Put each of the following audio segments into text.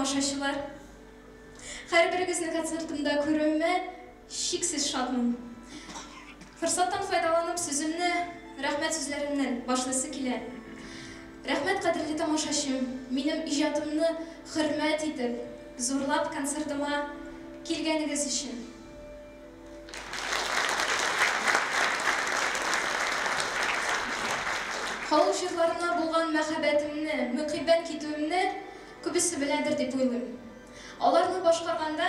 тамашачылар! Һәрберегезне концертымда күрүемә чиксез шатмын. Форсаттан файдаланып, сүземне рәхмәт сүзләремнән башлыйсы килә. Рәхмәт, кадерле тамашачым, минем иҗатымны хөрмәт итеп, зурлап концертыма килгәнегез өчен. Халык җырларына булган мәхәббәтемне, мөкиббән китүемне күбесе беләдер дип уйлыйм. Аларны башкарганда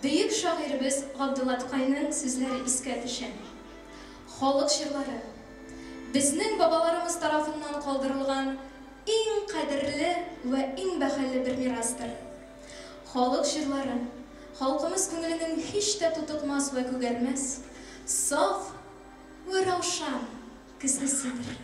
бөек шагыйребез Габдулла Тукайның сүзләре искә төшә. Халык җырлары, безнең бабаларымыз тарафыннан калдырылган иң кадерле вә иң бәһале бер мирастыр. Халык җырлары, халкымыз күңеленең һич тә тутыкмас вә күгәрмәс, саф вә раушан көзгеседер.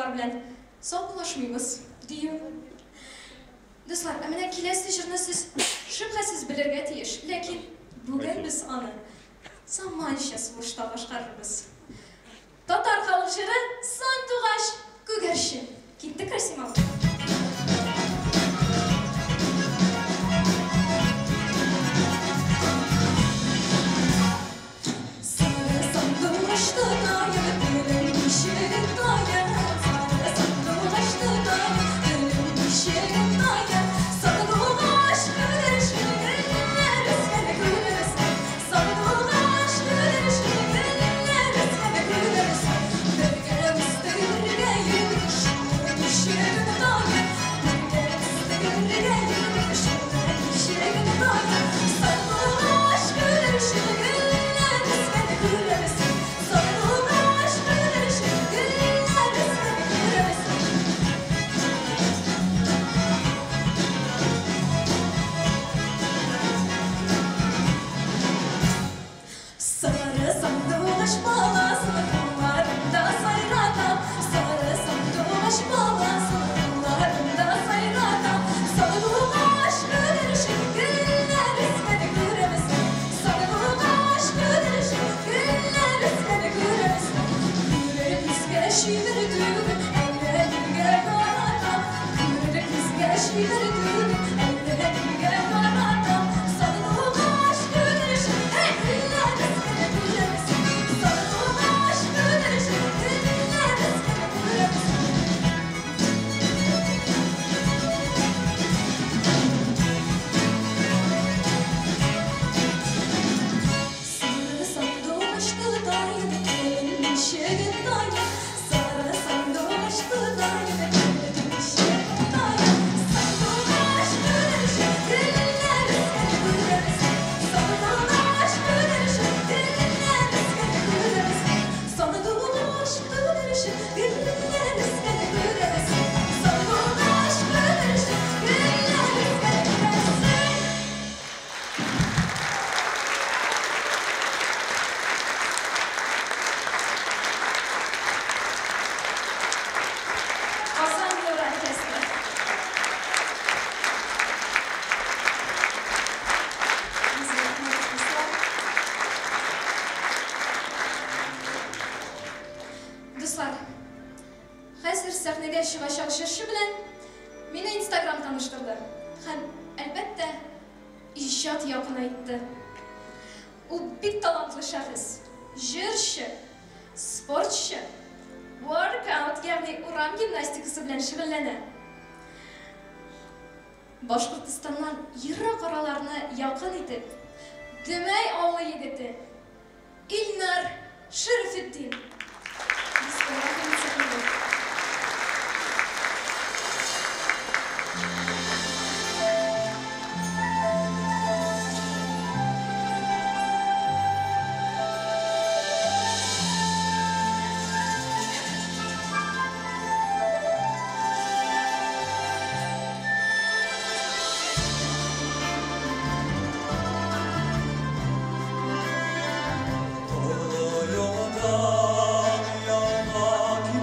алар белән саубуллашмыйбыз, дию. Дуслар, ә менә киләсе җырны сез шөбһәсез белергә тиеш, ләкин бүген без аны заманча сулышта башкарырбыз. Татар халык җыры Сандугач күгәрчен. Киттек, Расим абый. Дуслар, хәзер сәхнәгә чыгачак җырчы белән мине Инстаграм таныштырды. Һәм, әлбәттә, иҗат якынайтты. Ул бик талантлы шәхес. Җырчы, спортчы, workout, ягъни урам гимнастикасы белән шөгыльләнә. Башкортстаннан ерак араларны якын итеп, Дөмәй авылы егете Илнар Шәрәфетдин. Yoldan yana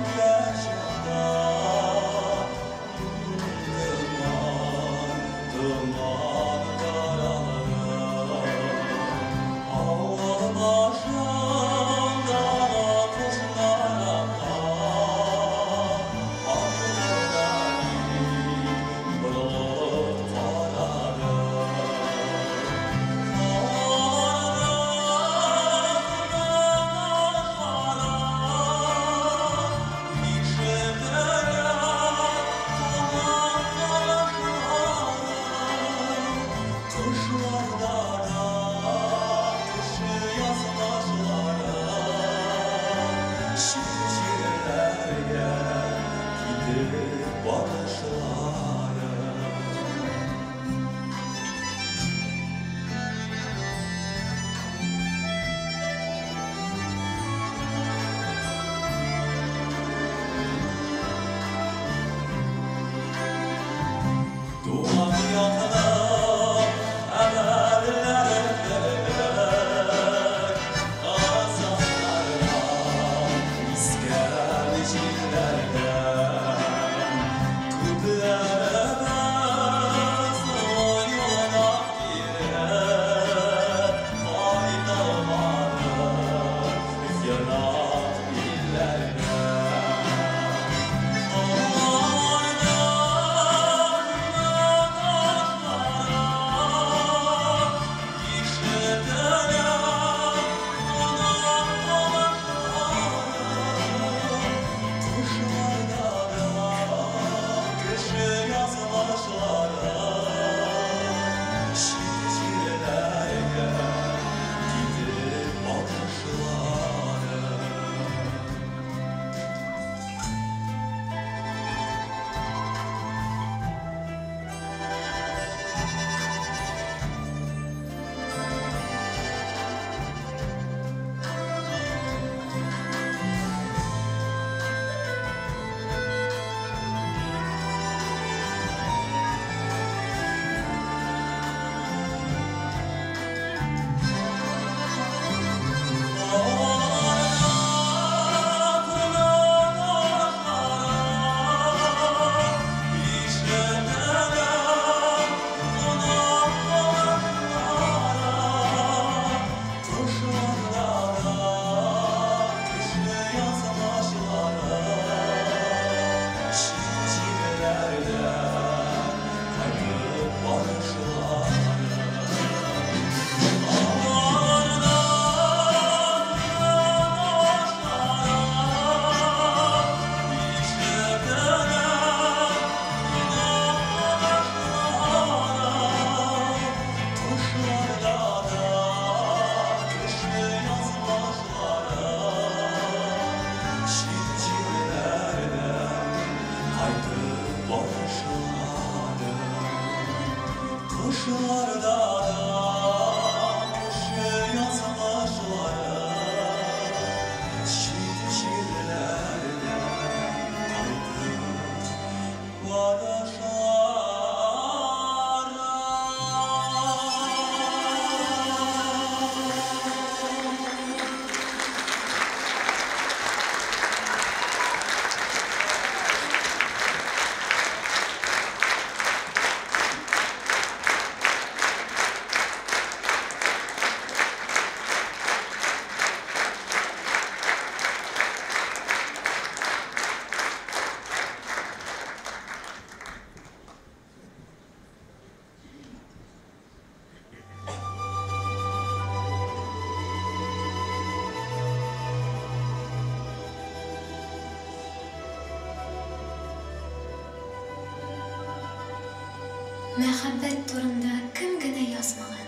Мәхәббәт турында кем генә язмаган,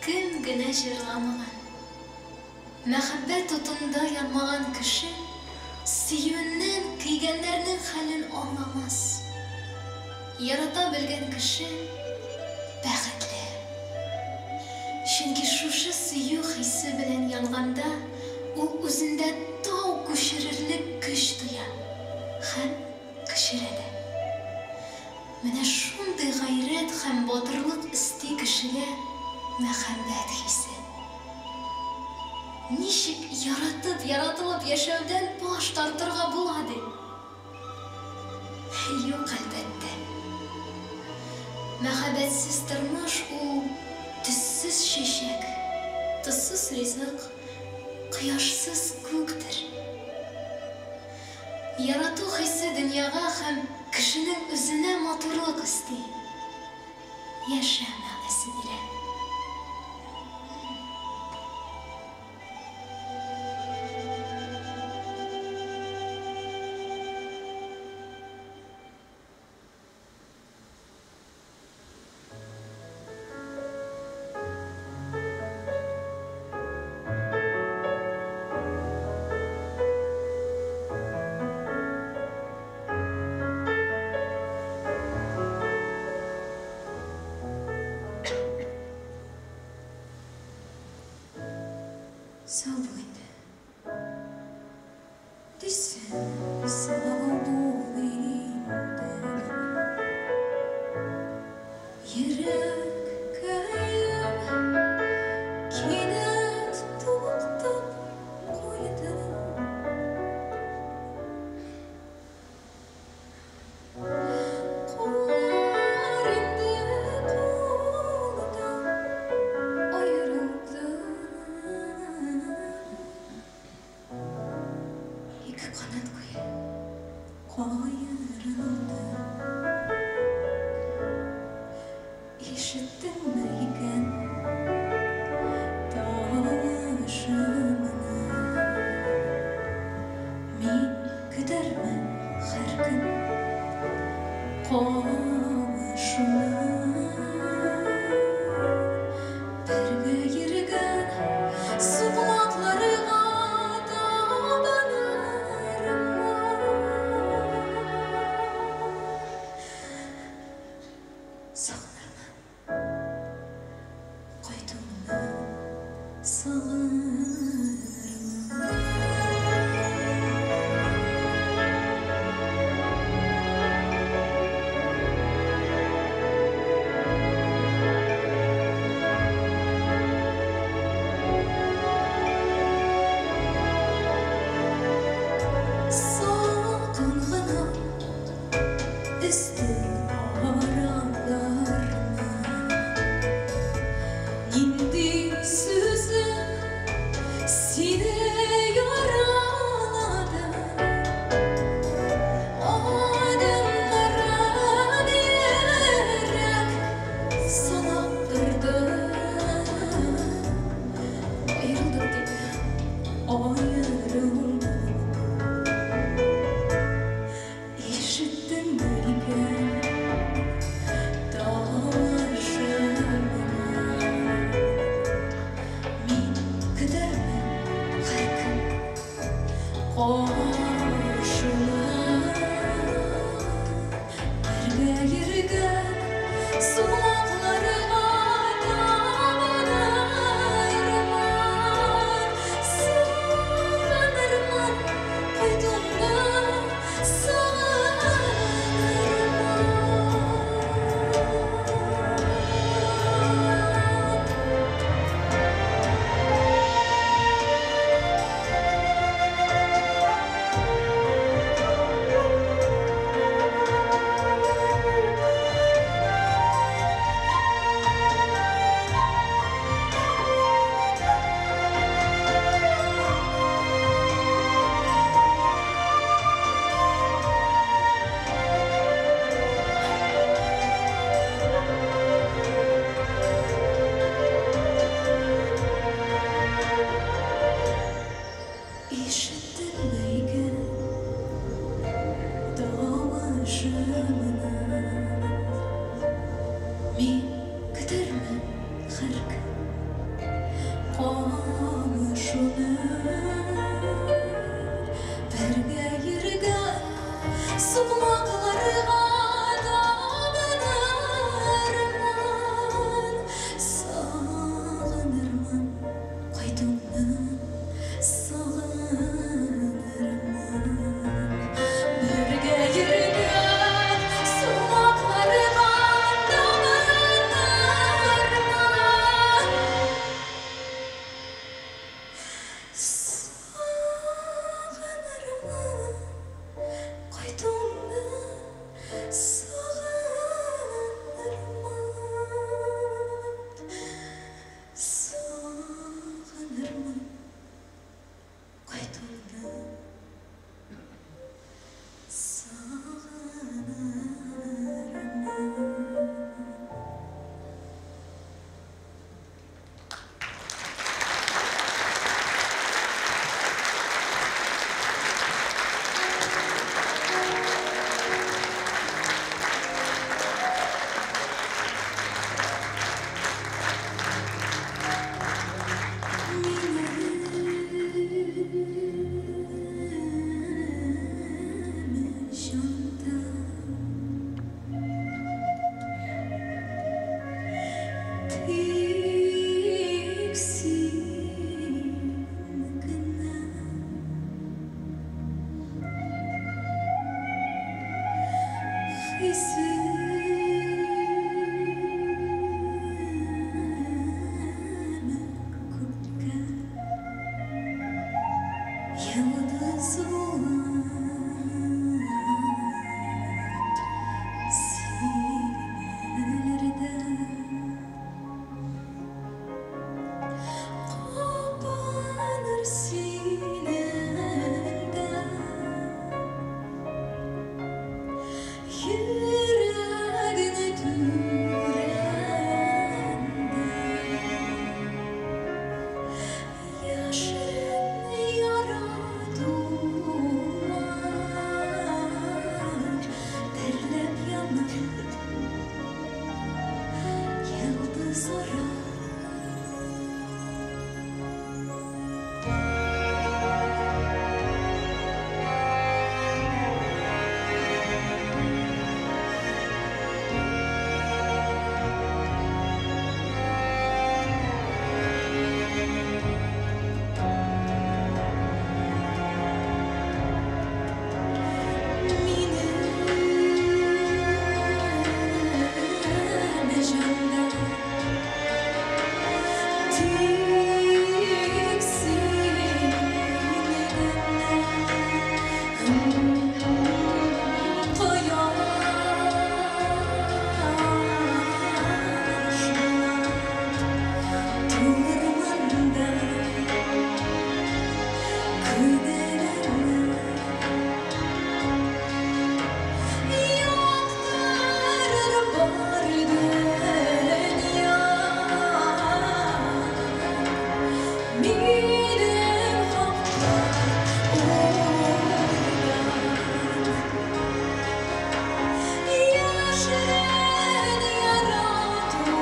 кем генә җырламаган. Мәхәббәт утында янмаган кеше сөюеннән көйгәннәрнең хәлен аңламас. Ярата белгән кеше бәхетле. Чөнки шушы сөю хисе белән янганда ул үзендә тау күчерерлек көч тоя һәм күчерә дә. Менә шундый гайрәт һәм батырлык өсти кешегә мәхәббәт хисе. Ничек яратып, яратылып яшәүдән баш тартырга була ди? Юк, әлбәттә. Мәхәббәтсез тормыш ул төссез чәчәк, тозсыз ризык, кояшсыз күктер. Ярату хисе дөньяга һәм кешенең үзенә матурлык өсти, яшәү мәгънәсе бирә. Сау бул инде. Дисең, сау бул инде. Йөрәккәем кинәт туктап куйды. Куллар инде кулдан аерылды. Ике канат гүя каерылды. Ишеттеңме икән тавышымны? Мин көтәрмен һәр көн кавышуны. Бергә йөргән сукмакларга табынырмын. Сагынырмын, кайтуыңны сагынырмын. Салкын гына өстең араларны. Нинди сүзем сине яралады? Адымнарын йөрәк санап торды. Аерылдык дип, аерылдык. Ишеттеңме икән тавышымны? Шуны бергә йөргән сукмакларга табынырмын, сагынырмын кайтуыңны, сагынырмын. Бергә йөргән сукмакларга табынырмын, сагынырмын кайтуыңны, сагынырмын, сагынырмын кайтуыңны, сагынырмын. Минем җанда тик син генә, хисем күккә йолдыз булып сибелердә, кабыныр синең дә йөрәгең түрендә яшерен яратулар дөрләп яна йолдыз ара. Минем җанда тик син генә, кояш тулырмын да күңелемне яктырыр бар дөнья. Минем хакта уйлан, яшерен яратулар,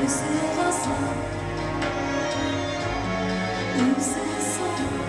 үзе газап, үзе сорау.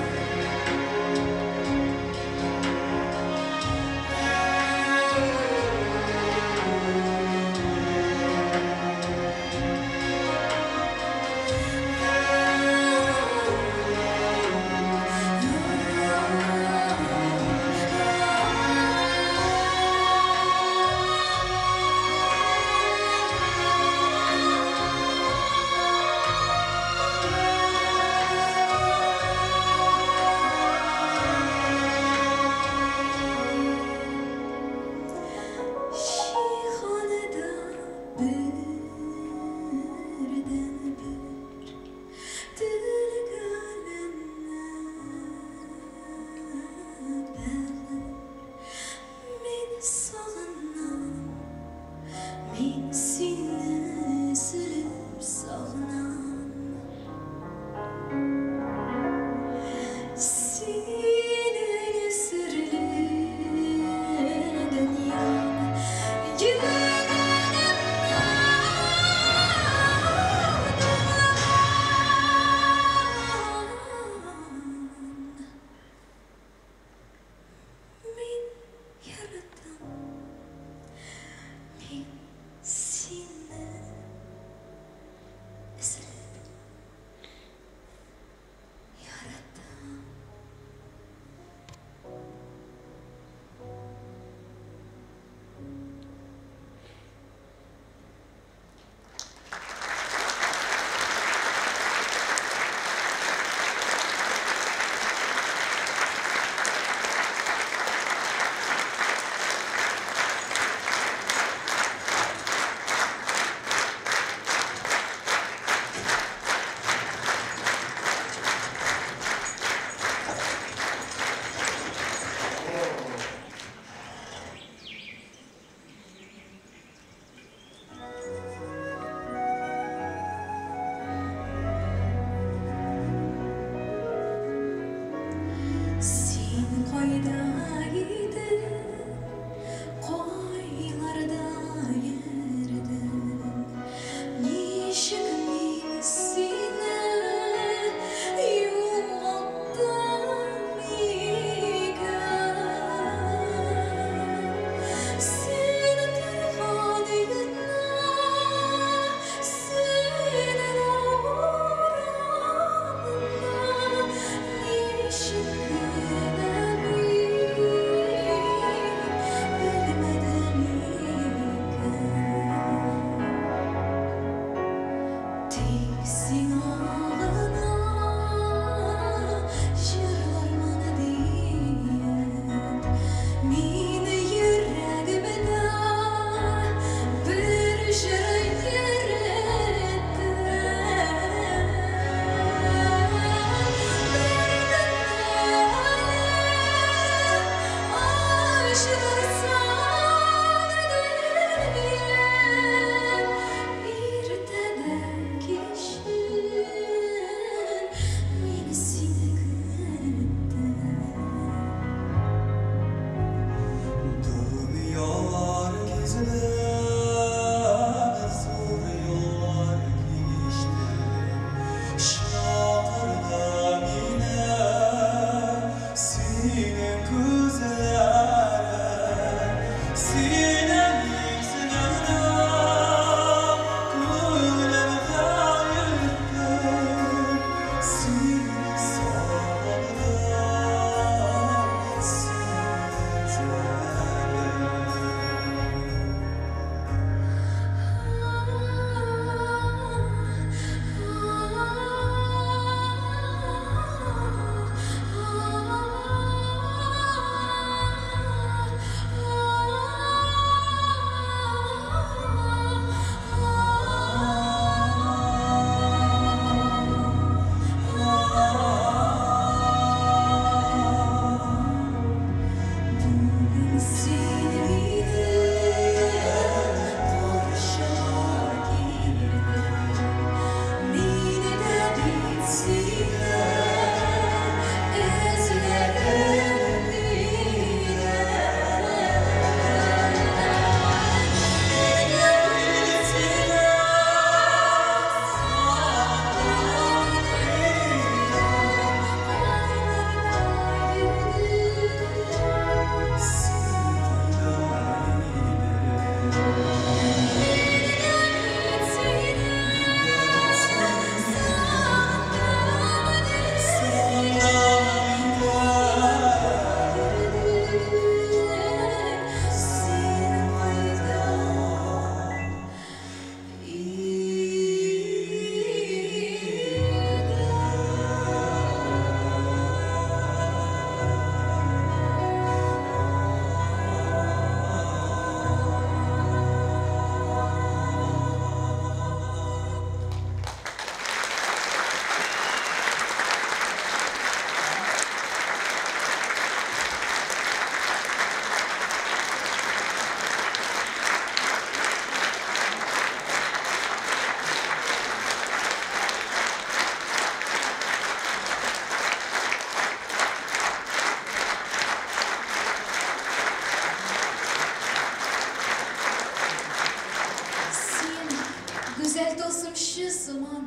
Гүзәл тылсымчы сыман,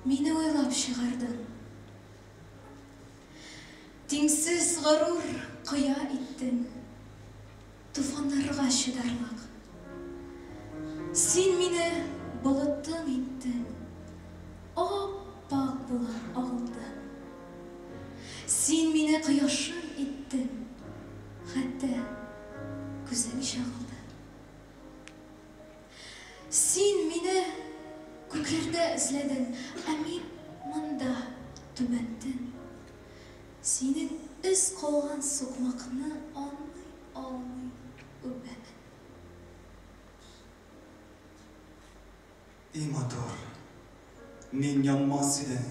мине уйлап чыгардың. Тиңсез горур кыя иттең, туфаннарга чыдарлык. Син мине болытың иттең, ап-ак булып агылдым. Син мине кояшың иттең, хәтта күзең чагылды. Син мине күкләрдә эзләдең, ә мин монда түбәнтен. Синең эз калган сукмакны аңлый алмый үбәмен. И матур, мин янмас идем,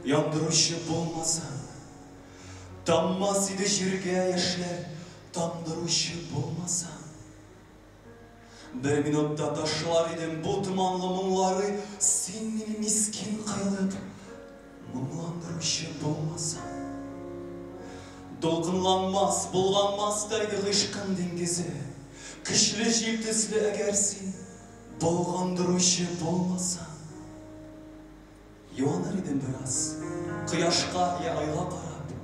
яндыручы булмасаң. Таммас иде җиргә яшьләр, тамдыручы булмасаң. Бер минутта ташлар идем бу томанлы моңлары, син мине мискин кыйлып, моңландыручы булмасаң. Дулкынланмас, болганмас та иде гыйшкым диңгезе, көчле җил төсле әгәр син болгандыручы булмасаң. Юаныр идем бераз, кояшка я айга карап,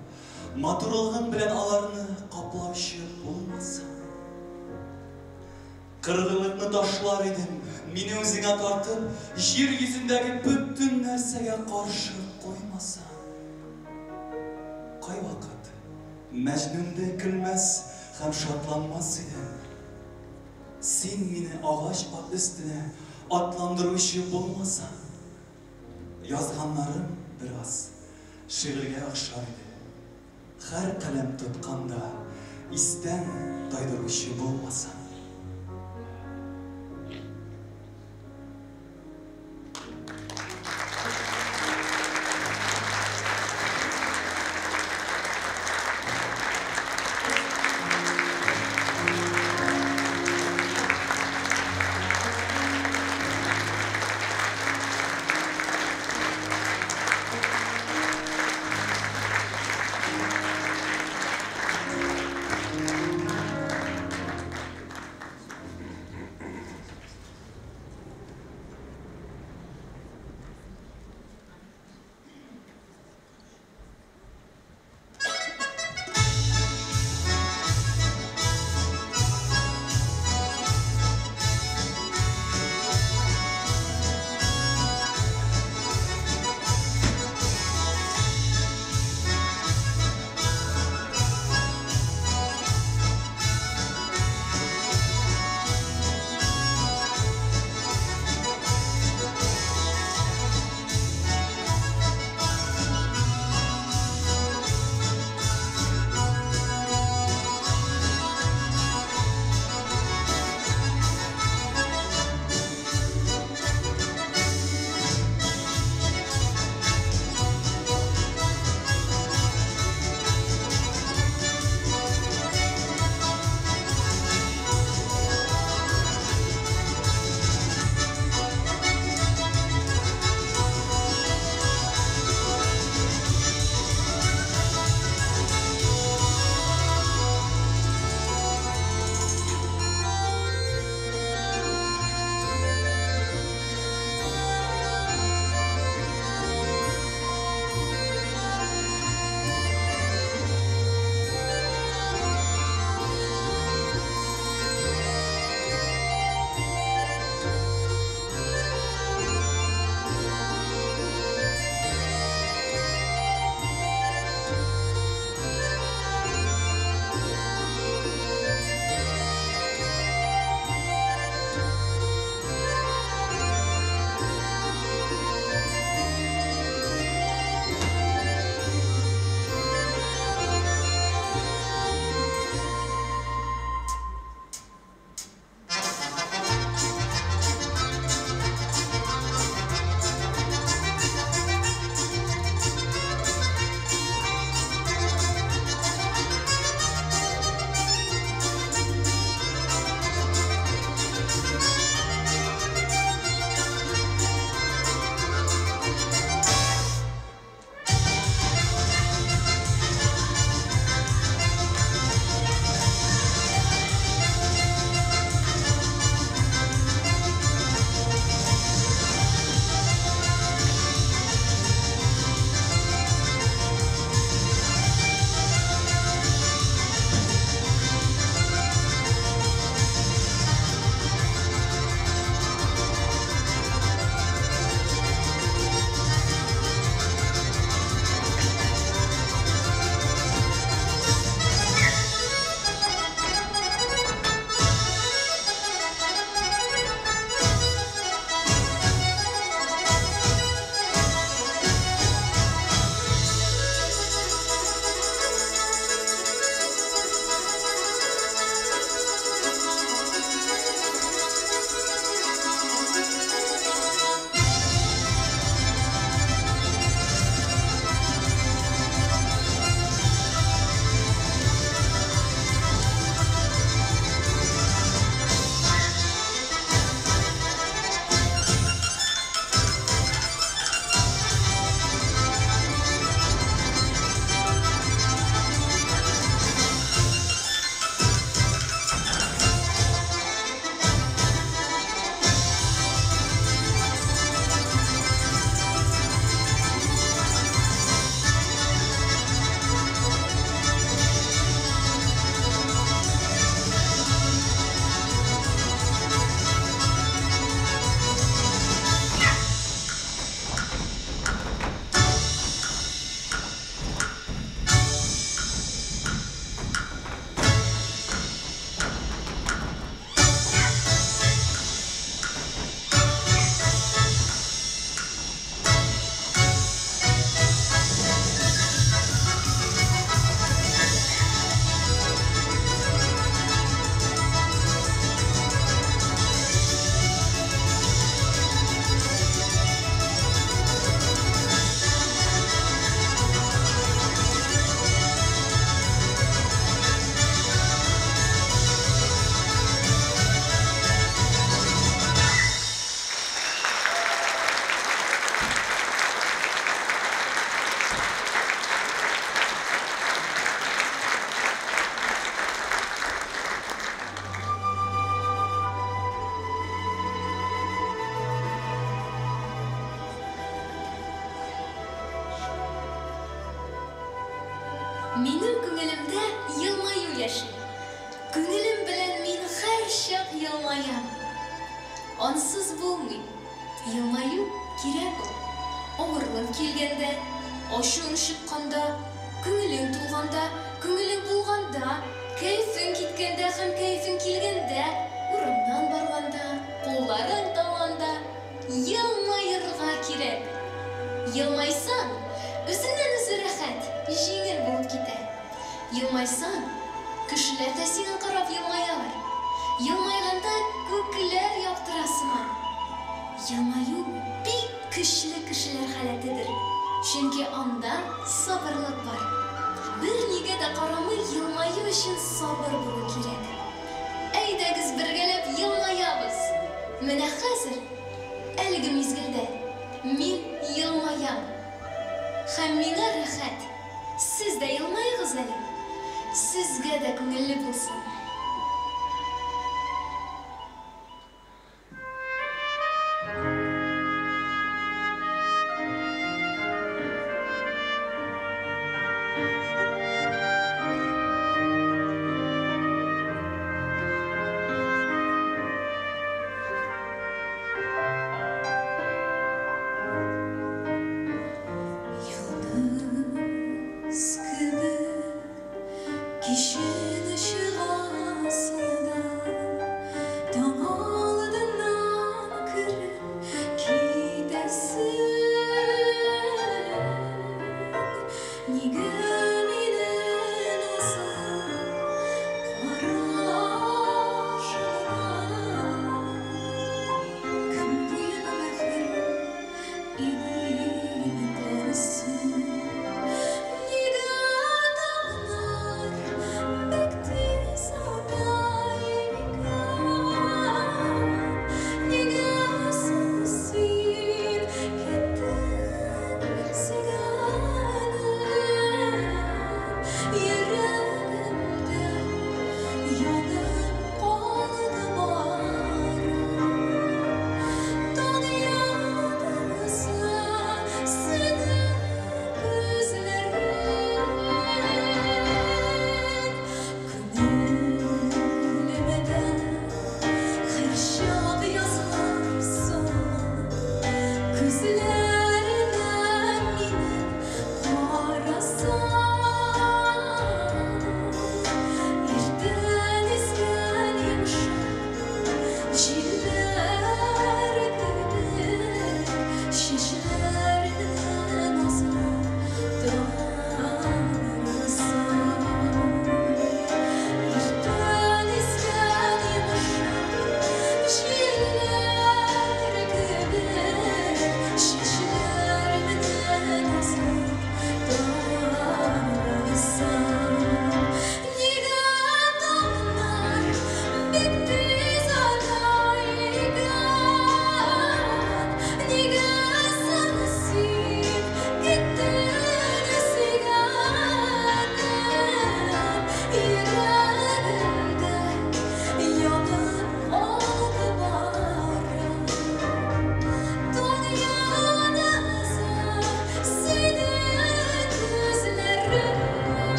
матурлыгың белән аларны каплаучы булмасаң. Кыргыйлыкны ташлар идем, мине үзеңә тартып, җир йөзендәге бөтен нәрсәгә каршы куймасаң. Кайвакыт Мәҗнүндәй көлмәс һәм шатланмас идем. Син мине агач ат өстенә атландыручы булмасаң. Язганнарым бераз шигырьгә охшар иде. Һәр каләм тотканда истән тайдыручы булмасаң. Минем күңелемдә елмаю яши. Күңелем белән мин һәрчак елмаям. Ансыз булмый. Елмаю кирәк ул. Авырлык килгәндә, ачуың чыкканда, күңелең тулганда, күңелең булганда, кәефең киткәндә һәм кәефең килгәндә, урамнан барганда, кулларың талганда елмаерга кирәк. Елмайсаң, үзеннән-үзе рәхәт, җиңел булып китә. Елмайсаң, кешеләр дә сиңа карап елмаялар. Елмайганда күкләр яктыра сыман. Елмаю бик көчле кешеләр халәтедер. Чөнки анда сабырлык бар. Бернигә дә карамый елмаю өчен сабыр булу кирәк. Әйдәгез бергәләп елмаябыз. Менә хәзер, әлеге мизгелдә мин елмаям. Һәм миңа рәхәт. Сез дә елмаегыз әле. Сезгә дә күңелле булсын. Йолдыз кебек кичен чыгасың да, таң алдыннан кереп китәсең. Нигә мине назлы карашыңнан көн буена мәхрүм итәсең? Нигә таңнар бик тиз ата икән? Нигә соң син киттең, сөйгәнем? Йөрәгемдә янып калды бары. Таң йолдызы синең күзләрең. Күңелемдә һәрчак язларсың, күзләреңә минем карасаң. Иртән искән йомшак җилләр кебек, чәчләреңне назлы тарасаң. Иртән искән йомшак җилләр кебек, чәчләреңне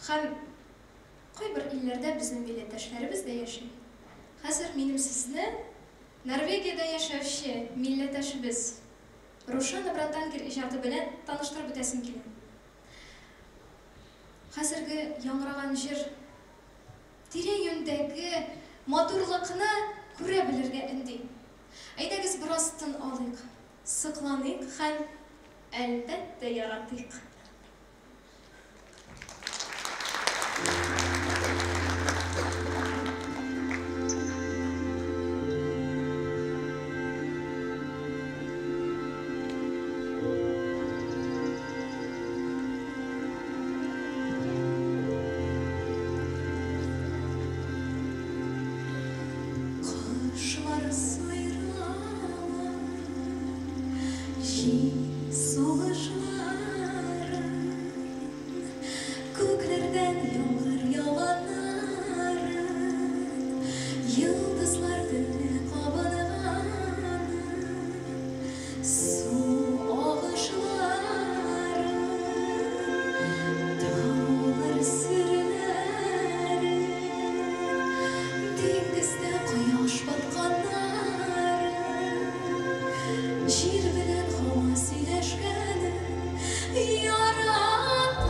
Һәм кайбер илләрдә безнең милләттәшләребез дә яши. Хәзер минем сезне Норвегиядә яшәүче милләттәшебез Рушана Братангер иҗаты белән таныштырып үтәсем килә. Хәзерге яңгыраган җыр тирә-юньдәге матурлыкны күрә белергә өнди. Әйдәгез бераз тын алыйк, сокланыйк һәм, әлбәттә, яратыйк. Кошлар сайралар, җил сулышларын, Күкләрдән яңгыр яуганнарын, Йолдызлар төнлә кабынганын, Су агышларын, Таулар серләрен, Диңгездә кояш батканнарын, Җир белән һава сөйләшкәнен Яратам,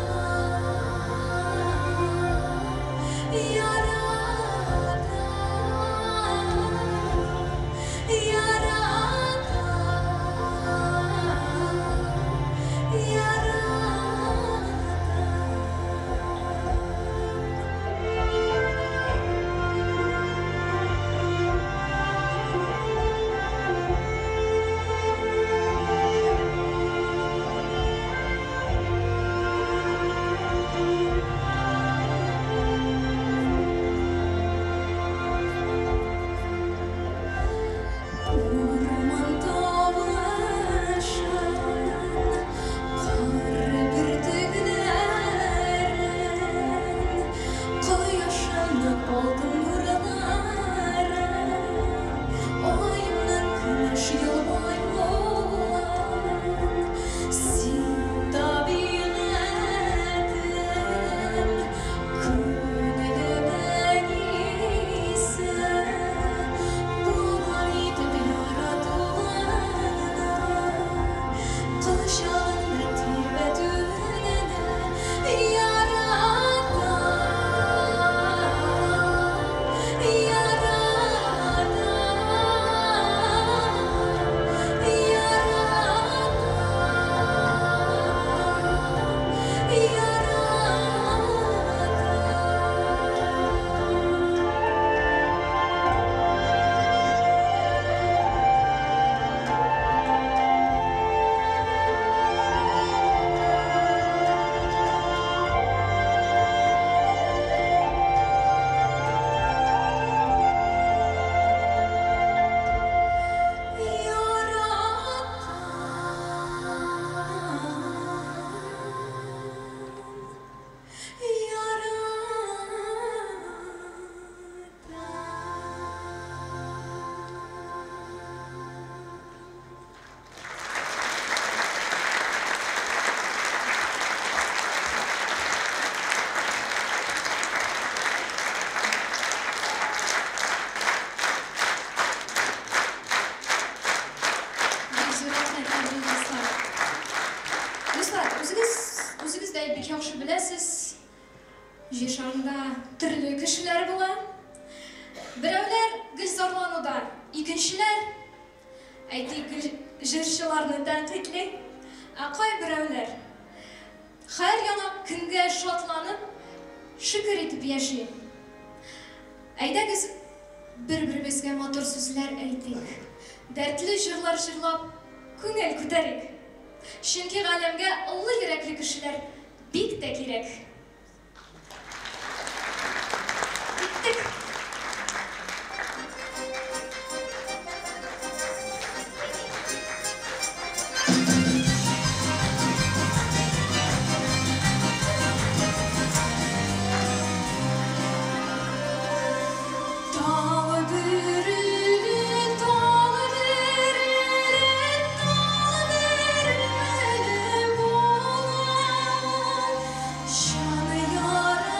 яратам, яратам, яратам. Урман тавышын, кар бөртекләрен, Кояшымның алтын нурларын, Аемның көмеш елмаюын, Син табигатем, күңелем әнисе, Балам итеп яратуыңны, Кочагыңда тирбәтүеңне яратам, яратам, яратам, яратам. Бик зур рәхмәт, кадерле дуслар. Дуслар, үзегез үзегез дә бик яхшы беләсез, җир шарында төрле кешеләр була. Берәүләр гел зарлануда, икенчеләр, әйтик, гел җырчыларны тәнкыйтьли, ә кайберәүләр һәр яңа көнгә шатланып, шөкер итеп яши. Әйдәгез, бер-беребезгә матур сүзләр әйтик, дәртле җырлар җырлап, күңел күтәрик. Чөнки галәмгә олы йөрәкле кешеләр бик тә кирәк. Киттек! Тал бөреле, тал бөреле, тал бөреле була. Җан ярым.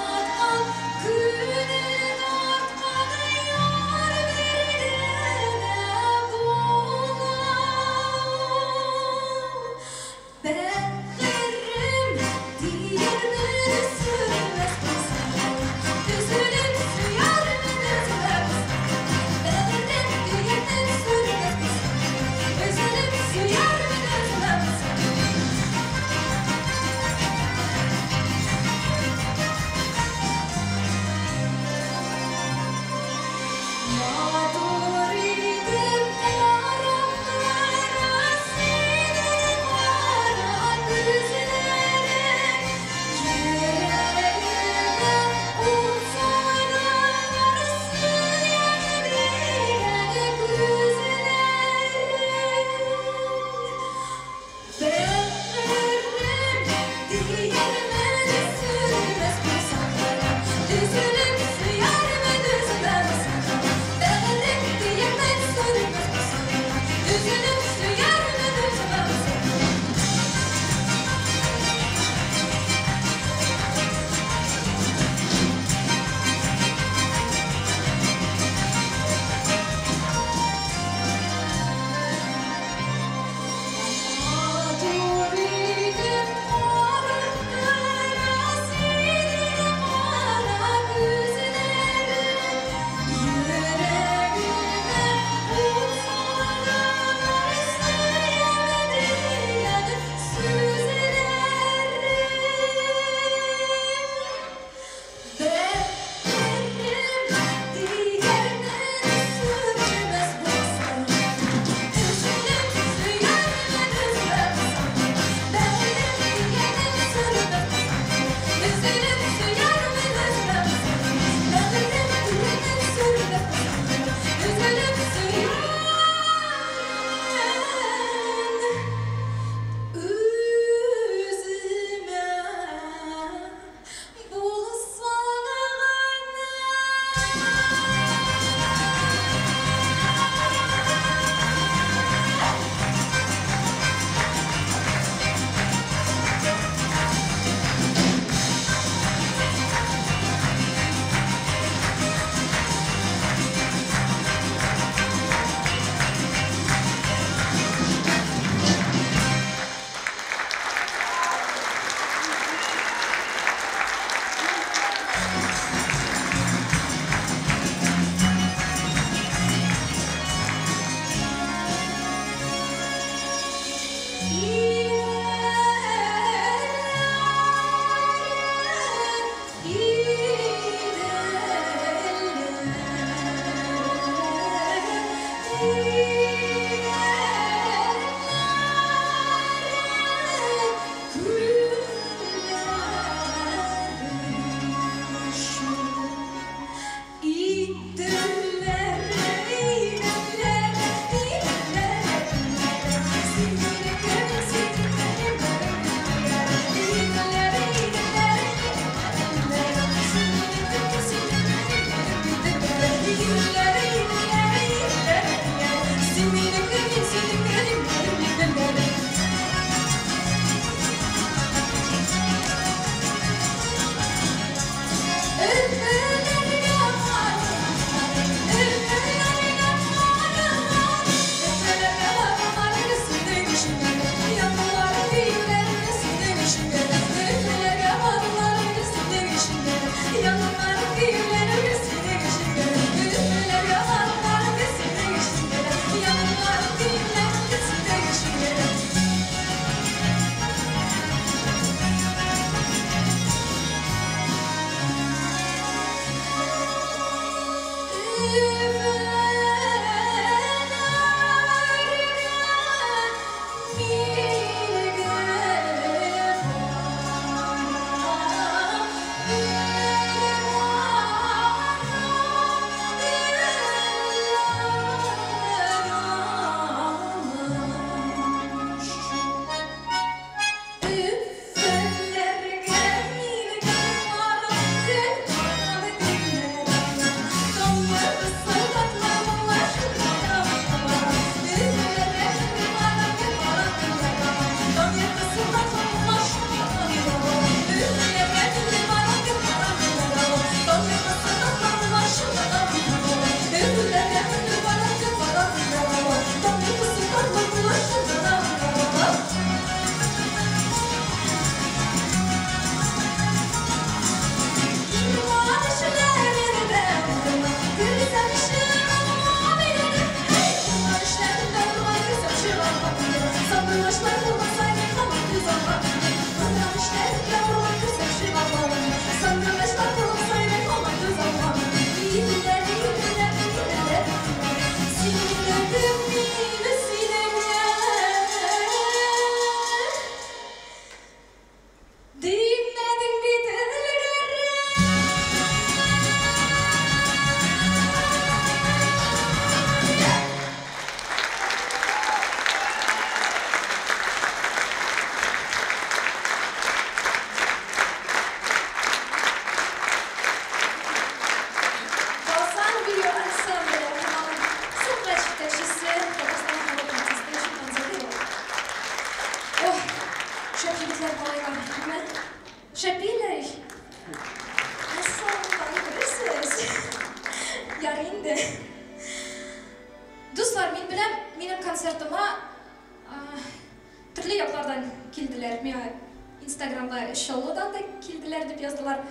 Инстаграмга Чаллыдан да килделәр дип яздылар.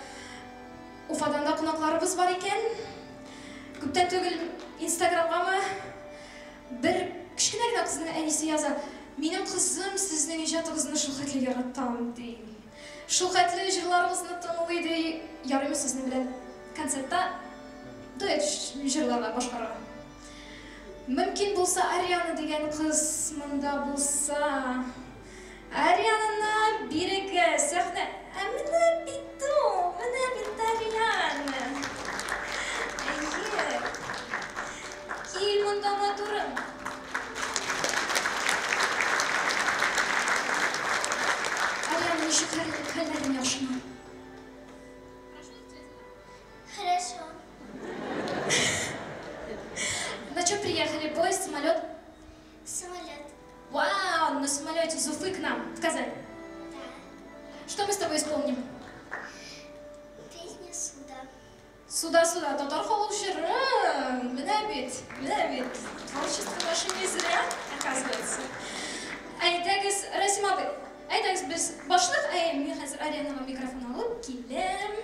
Уфадан да кунакларыбыз бар икән. Күптән түгел Инстаграмгамы бер кечкенә генә кызның әнисе яза. Минем кызым сезнең иҗатыгызны шулхәтле яратам ди. Шулхәтле җырларыгызны тыңлый ди. Ярыймы сезнең белән концертта дуэт җырларга башкарырга. Мөмкин булса Ариана дигән кыз монда булса. Ариананы бирегә сәхнә. Ә менә бит ул, менә бит Ариана. Әйе. Кил монда, матурым. Ариана, ничек хәлләрең, яхшымы? Хорошо. На чем приехали? Поезд, самолет? Самолет. Вау, на самолете из Уфы к нам, в Казань. Да. Что мы с тобой исполним? Песня «Суда». Сюда, сюда, татар халык җыры. Менә бит, менә бит. Творчество наше не зря, оказывается. Әйдәгез, Расим абый, әйдәгез без башлык, әй, мин хәзер Арианага микрофон алып киләм.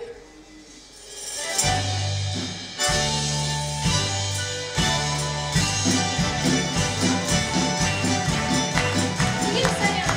Килегез, Ариана.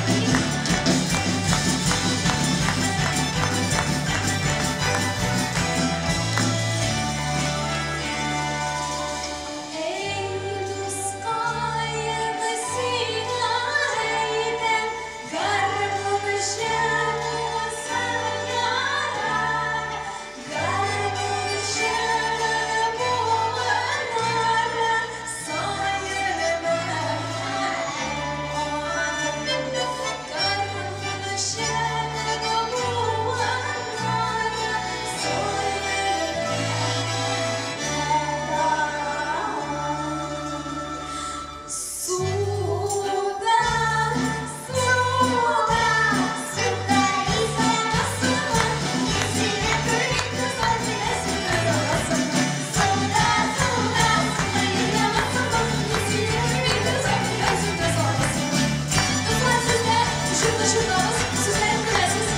Очыртабыз, сүзләрен беләсез.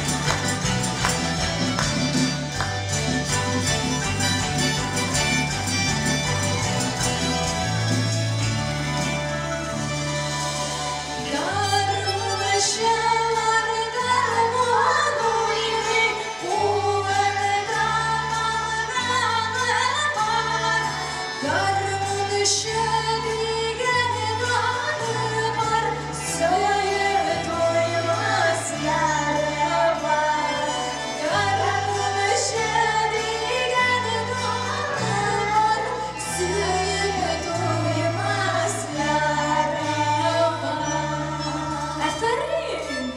Афәрин!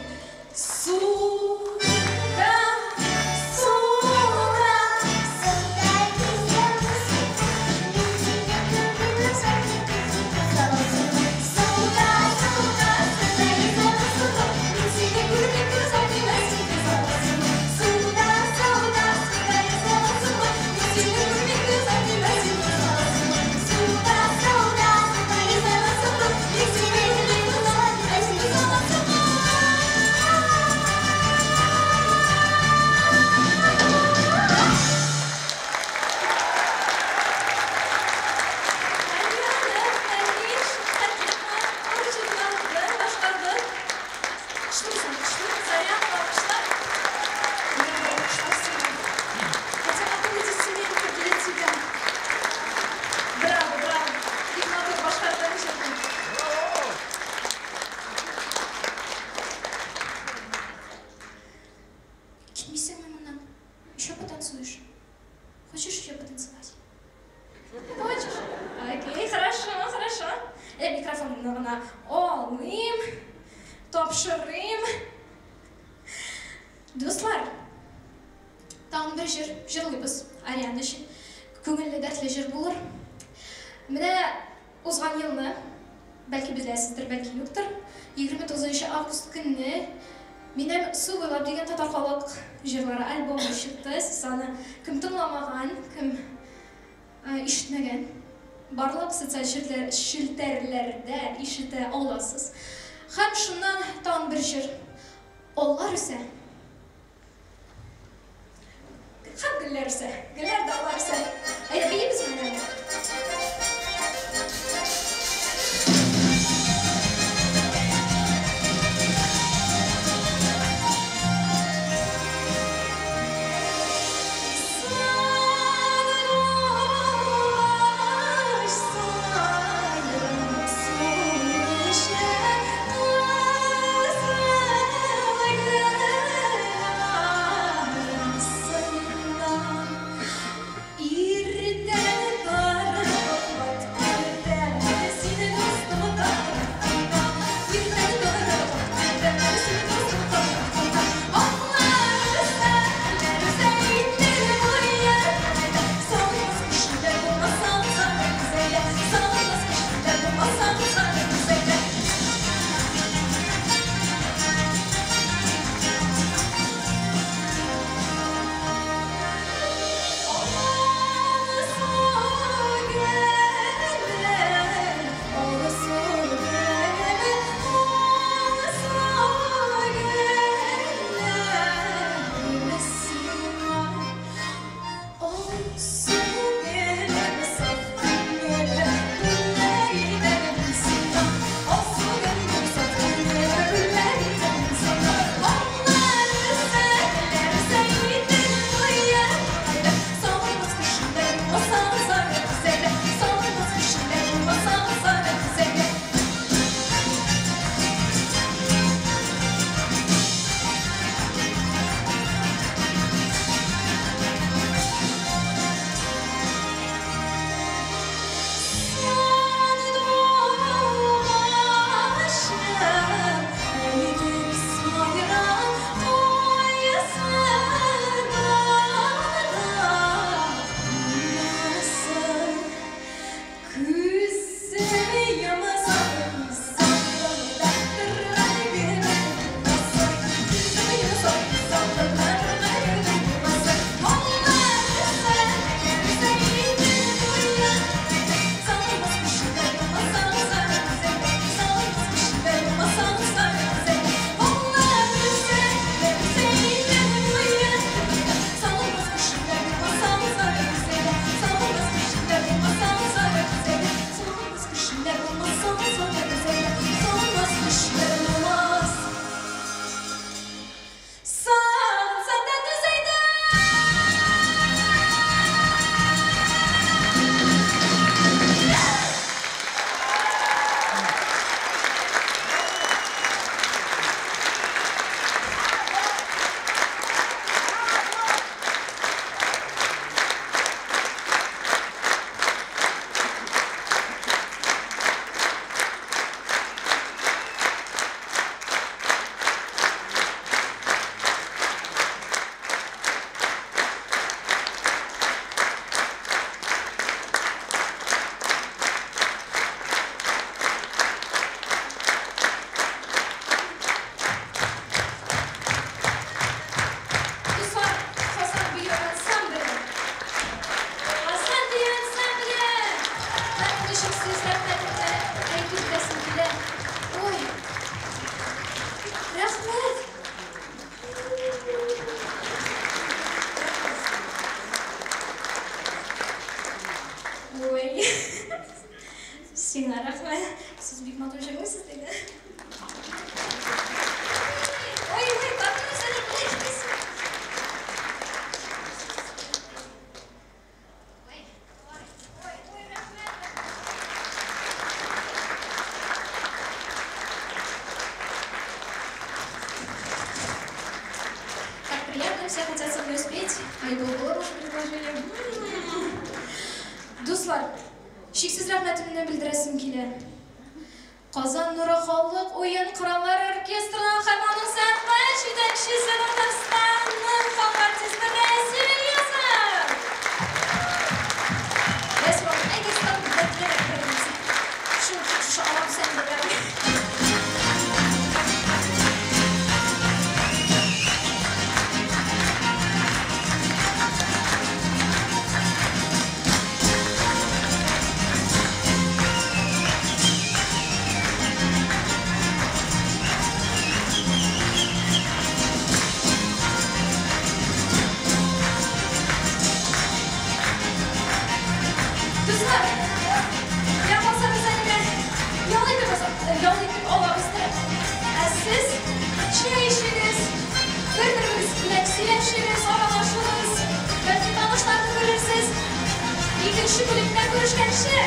Суда, суда, суда, суда, суда, мин сине күрмим, күз алдыма сине саласың. Суда, суда, суда, суда, мин сине күрмим, күз алдыма сине саласың. Суда, суда, суда, суда, мин сине күрмим, күз алдыма сине саласың. Браво, браво! Бик матур башкардың җырны. Китмисеңме моннан? Еще потанцуешь? Хочешь еще потанцевать? Хочешь? Окей, хорошо, хорошо. Я микрофонны гына алыйм, тапшырыйм. Дуслар, тагын бер җыр җырлыйбыз Ариана өчен. Күңелле, дәртле җыр булыр. Менә узган елны, бәлки беләсездер, бәлки юктыр, 29 август көнне минем Су буйлап дигән татар халык җырлары альбомы чыкты. Сез аны кем тыңламаган, кем ишетмәгән, барлык социаль челтәрләрдә ишетә аласыз. Һәм шуннан тагын бер җыр. Аллар үсә. Һәм гөлләр үсә. Гөлләр дә алар үсә. Әйдә биибез менә. Сандугач сайрап су эчә, кызыл гөл. Все хотят со мной спеть. Ай, было ваше предложение. Дуслар, чиксез рәхмәтемне белдерәсем килә. Казан нуры халык уен кораллары оркестрының һәм аның сәнгать җитәкчесе, Татарстанның халык артисты Рәсим Ильясов. Рәсим абый, әйдәгез, тагын бер Шул алам сәндә. Дуслар, я калса без әлегә ял итеп, ял итеп алабыз да. Ә сез чәй эчегез, бер-берегез белән сөйләшегез, аралашыгыз, бәлки танышларны күрерсез. Икенче бүлектә күрешкәнче.